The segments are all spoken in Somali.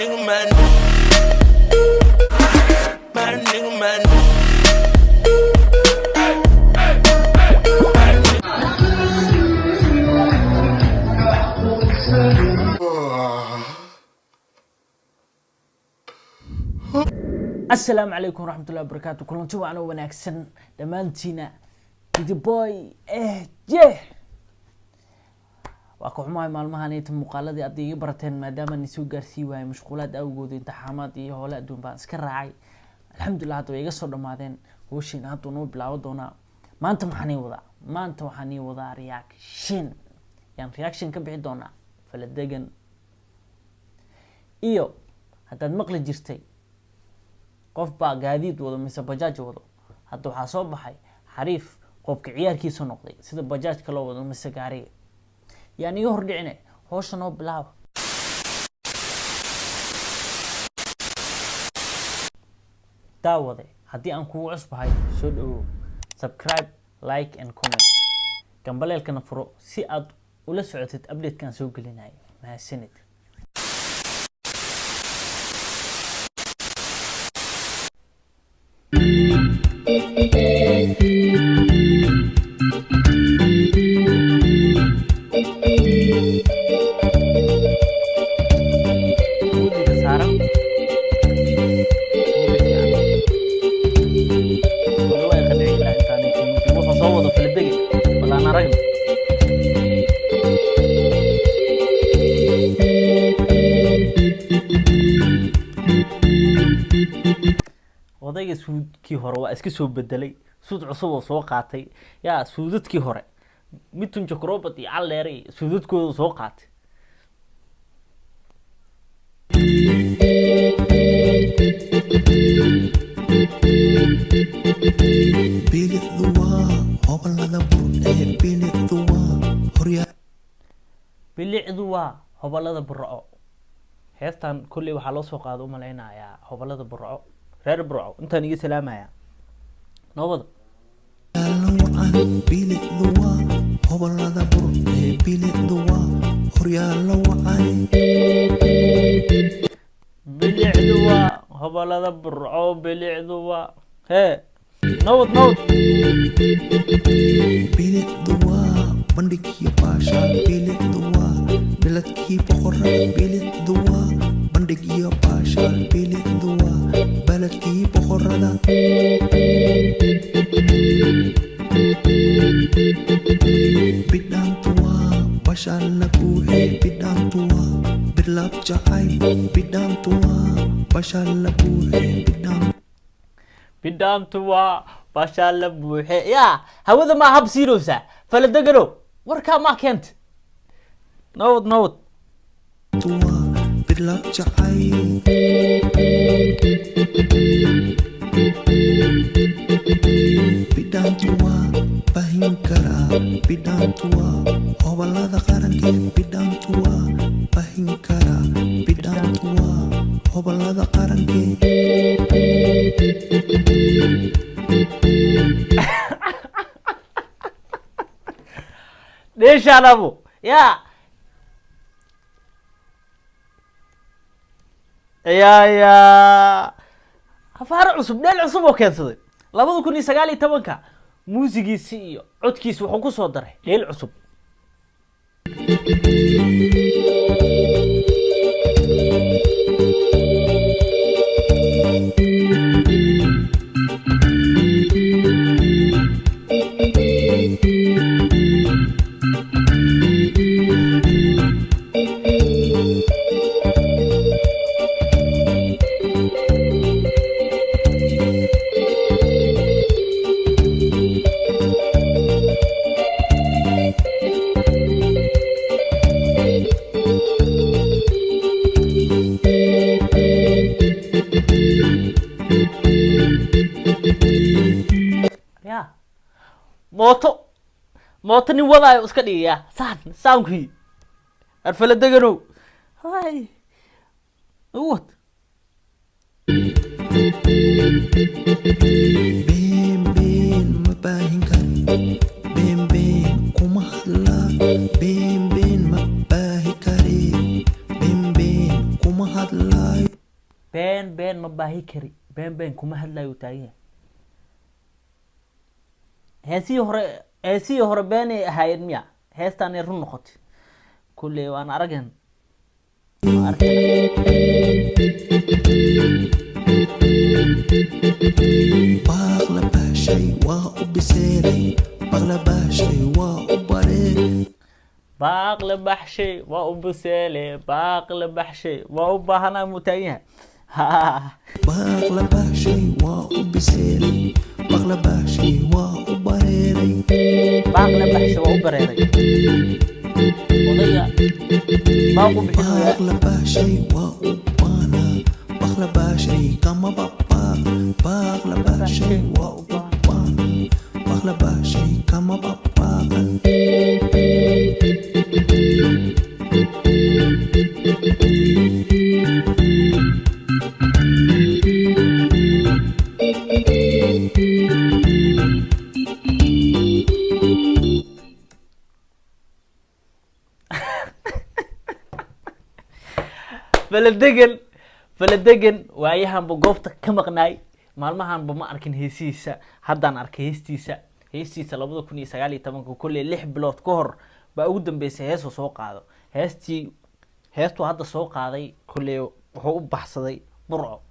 Nigga, my my nigga, my Asalaamu calaykum waraxmatullahi wabarakaatu. Kulanti wacan oo wanaagsan dhammaantiina. Didiboy je waa ka xumahay maalmahan inta muuqaaladii aad iga barateen maadaama nisoo gaarsii waayay mashquulaad awgood, imtixaamaad iyo hoole adduun baan iska raacay. Alxamdulillah, hadda way iga soo dhammaadeen. Howshiina hadduu noo bilaabo doonaa. Maanta maxaan ii wadaa? Maanta waxaan ii wadaa reaction. Yaan reaction ka bixi doonaa Faladegan iyo haddaad maqli jirtay qof baa gaadiid wado mise bajaaj wado. Hadda waxaa soo baxay xariif qoobka ciyaarkiisa noqday sida bajaajka loo wado mise gaariga. Yaan iga hordhicine, howsha noo bilaaba. Daawade, haddii aan kugu cusbahay, soo dhawow. Subscribe, like and comment, gambaleelkana furo si aad ula socotid update-kaan soo gelinayo. Mahadsanid. Muusiga saaran wali waa qancin ilaa intaan muusiga wuxuu soo wado Faladege. Bal aan aragno. Odayga suudkii hore waa iska soo bedelay, suud cusub oo soo qaatay. Yaa suudadkii hore Mitun Jakrobot iyo Calleere iyo suudadkooda soo qaatay. Bilicdu waa hobalada Burco, bilicdu waa horyaa. Bilicdu waa hobalada Burco. Heestan kolley waxaa loo soo qaado umalaynayaa hobalada Burco. Reer Burco intaan iga salaamaya noobada. Wacan, bilicdu waa hobalada Burco, bilicdu waa horyaalo wacan. Bilicdu waa hobalada Burco, bilicdu waa hee nabad nabad. Bilicdu waa bandhigii baasha, bilicdu waa beledkii boqorada, bilicdu waa bandhigyo baasha, bilicdu waa beledkii boqorada. Bidhaantu waa bashaan la buuxe, bidhaantu waa birlaab jacayl, bidhaantu waa bashaan la buuxe, bidhaan. Bidhaantu waa bashaa la buuxe. Yaa hawada maa hab siinaysaa Faladegano? Warkaa maa keenta? Nabad nabad. Waa birlaab jacayl. Bidhaantu waa baahin karaa, bidhaantu waa hobalada qarankee, bidhaantu waa baahin karaa, bidhaantu waa hobalada qarankee. Dheeshaan abu yaa ya hafaaro cusub, dheel cusub oo keensaday 2019-ka. Muusigiisi iyo codkiisi wuxuu ku soo daray dheel cusub. Ya mooto mooto nin wadaayo iska dhigaya saan saankii arfala deganow hay wad. Been been ma baahin kare, been been kuma hadlaa, been been ma baahi kare, been been kuma hadlaayo. Been been ma baahi kari, been been kuma hadlayo, taagan yahay. Heesihii hore, heesihii hore beenay ahaayeen miya? Heestaanay run noqotay kulley, waan arageen, waan arkeen. Baaq la baashay waa u biseelay, baaq la baashay waa u bareer. Baaq la baxshay waa u buseele, baaq la baxshay waa u baahanaa, muu taagan yahay. Baaq la baashay waa u biseelay, baaq la baashay waa u bareeray. Baaq la baxshay waa u bareeray, odayga baaq u bixinaya. Baaq la baashay waa u baanaa, baaq la baashay kama babaaq, baaq la baashay waa u baanaa, baaq la baashay kama babaaqan. Faladegan, Faladegan waayahanba goobta ka maqnaay, maalmahanba ma arkin heesihiisa. Haddaan arkay heestiisa, heestiisa 2019-ka, kolley 6 bilood ka hor baa ugu dambeysay heesuu soo qaado. Heestii, heestuu hadda soo qaaday, kolley wuxuu u baxsaday Burco,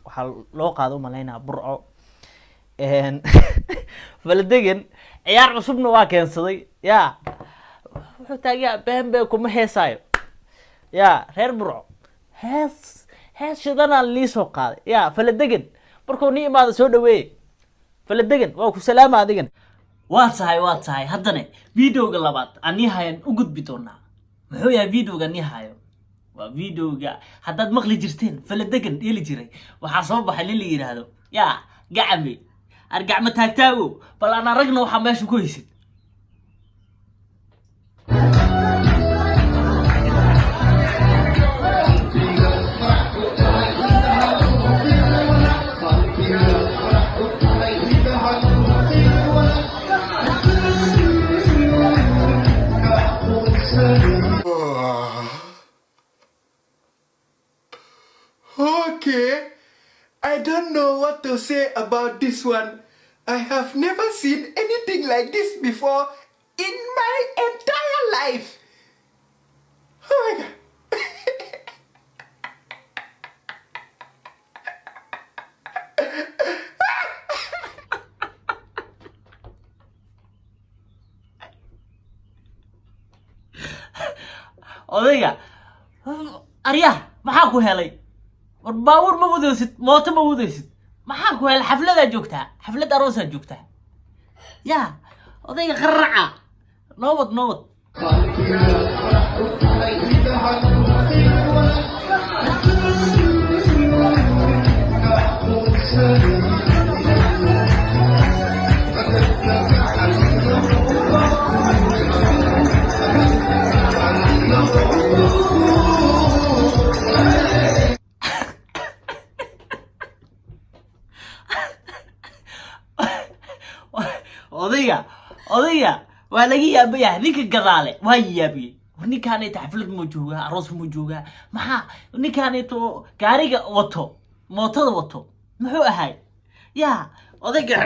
waxaa loo qaado umalaynaa Burco. Faladegan ciyaar cusubna waa keensaday. Ya wuxuu taagyaa, been been kuma heesaayo. Ya reer Burco, hees hees shidanaa lii soo qaaday. Ya Faladegan markuu nii imaado soo dhaweeye. Faladegan waa ku salaama adigan. Waa tahay, waa tahay. Haddana videoga labaad anii hayan u gudbi doonaa. Muxuu yahay videoga nii hayo? Waa videoga haddaad maqli jirteen Faladegan dheli jiray. Waxaa soo baxay nin la yidhaahdo ya Gacame argacmo taagtaago. Bal aan aragna waxaa meesha ku haysid. Okay. I don't know what to say about this one. I have never seen anything like this before in my entire life. Oh my God. Odayga aryaha, maxaa ku helay? War baabuur ma wadaysid, mooto ma wadaysid, maxaa ku helay? Xafladaa joogtaa, xaflad aroosaa joogtaa. Ya odayga qarraca, noowad noowad. Odayga, odayga waa laga yaabayahay. Ninka gadaale waa yaabiyey. War ninkaanayta xaflad muu joogaa, aroos muu joogaa? Maxaa ninkaanayto gaariga wato, mootada wato, muxuu ahay? Ya odayga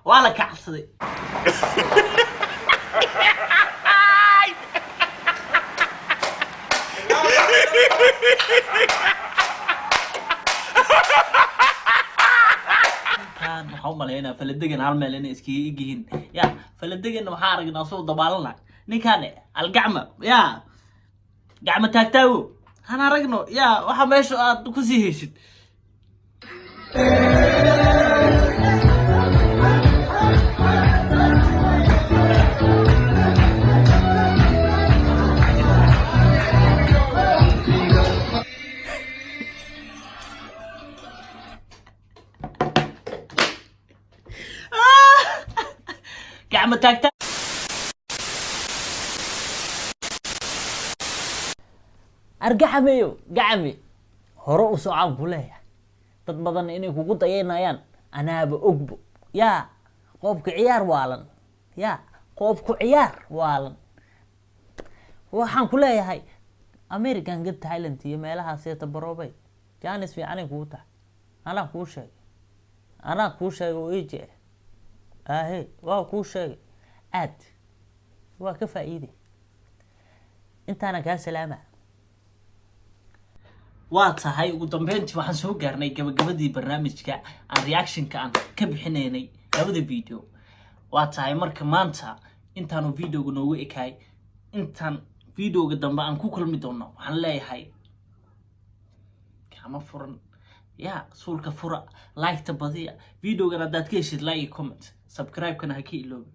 waa la kacabsaday. Ninkan waxaa u malaynaa Faladegan hal meel inay iskaga egyihiin. Ya Faladegan waxaa aragnaa soo dabaalana. Ninkan algacma, ya gacmo taagtaago, han aragno. Ya waxa meesha aad kusii haysid. Gacmo taagta argacameyo, gacame hore u socaan ku leeyahay. Dad badan inay kugu dayanayaan anaaba ogbo. Yaa qoobka ciyaar waalan, yaa qoobku ciyaar waalan, waxaan ku leeyahay American Got Talent iyo meelahaasee tabaroobay. Chance fiicanay kugu tahay. Anaa kuu sheegay, anaa kuu sheegay oo ii jeer ahe waa kuu sheegay. Aad waa ka faa'iiday. Intaana kaa salaama. Waa tahay, ugu dambeyntii waxaan soo gaarnay gabagabadii barnaamijka aan reactionka aan ka bixinaynay labada video. Waa tahay, marka maanta intaanu videoga noogu ekaay, intaan videoga dambe aan ku kulmi doono, waxaan leeyahay kama furan ya suulka fura, like-ta badiya. Videogan haddaad ka heshid, like iyo comment, subscribe-kana ha ka iloobi.